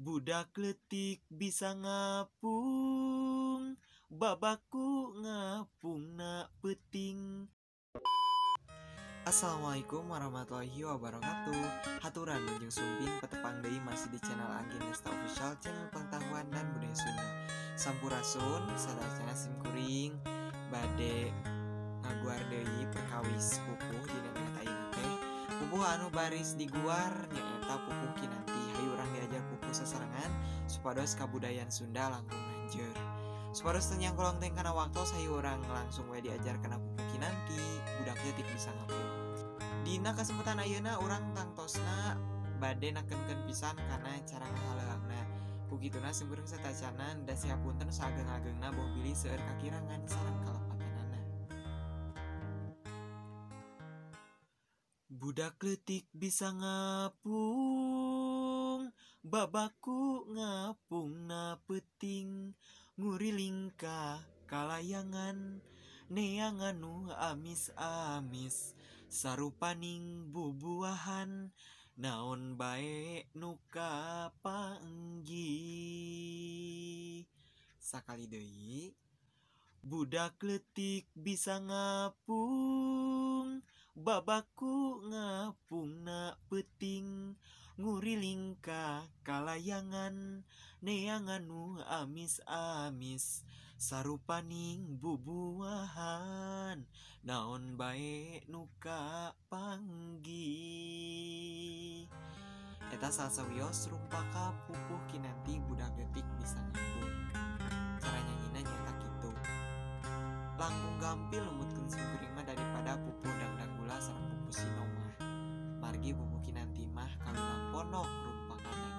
Budak leutik bisa ngapung, babaku ngapungna peuting. Assalamualaikum warahmatullahi wabarakatuh. Haturan wilujeng sumping patepang deui masih di channel Anggi Nesta Official, channel pengetahuan dan budaya Sunda. Sampurasun sadayana, simkuring bade ngaguar deui perkawis pupuh dina dinten ayeuna teh. Pupuh anu baris diguar nyaeta pupuh Kinanti. Hayu urang diajar pupuh sasarengan supados kabudayaan Sunda langkung nanjeur. Supados teu nyangkolong teh kana waktos, hayu urang langsung we diajar kana pupuh Kinanti budak leutik bisa ngapung. Dina kesempatan ayeuna urang tangtosna bade nakenkeun pisan kana cara ngahaleuangna. Ku kituna simkuring satacana da punten saageng-agengna, boh bilih seueur kakirangan sareng kalepatanana. Budak leutik bisa ngapung, babaku ngapungna peuting, nguriling ka kalayangan, neangan nu amis-amis, sarupaning bubuahan, naon bae nu kapanggih. Sakali deui. Budak leutik bisa ngapung, babaku ngapungna peuting, nguriling ka kalayangan, neangan nu amis-amis, sarupaning bubuahan, naon bae nu kapanggih. Eta salah sawios rumpaka pupuh Kinanti budak leutik bisa ngapung. Cara nyanyina nyaeta kitu. Langkung gampil numutkeun simkuring mah daripada pupuh dangdang gula sareng pupuh sinom mah. Margi pupuh Kinanti mah kawilang pondok rumpakana.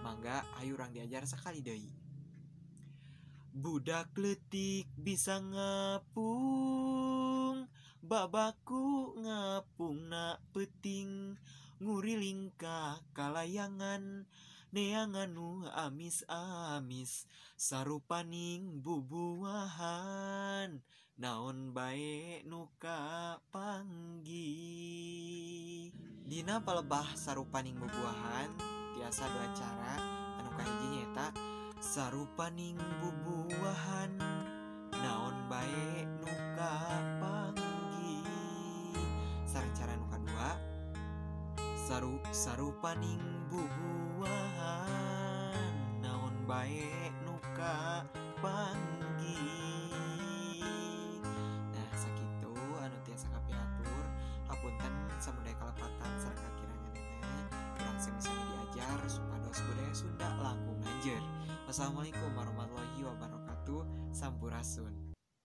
Mangga ayo urang diajar sekali deui. Budak leutik bisa ngapung, babaku ngapungna peuting, nguriling ka kalayangan, neangan nu amis-amis, sarupaning bubuahan, naon bae nu kapanggih. Dina palebah sarupaning bubuahan tiasa dua cara. Anu kahiji nyaeta sarupaning bubuahan, naon bae nu kapanggih. Sareng cara nu kadua, sarupaning bubuahan, naon bae nu kapanggih. Nah, sakitu anu tiasa kapihatur. Hapunten samudaya kalepatan sareng kakiranganana. Urang sami-sami diajar supados budaya Sunda langkung nanjeur. Wassalamualaikum warahmatullahi wabarakatuh. Sampurasun.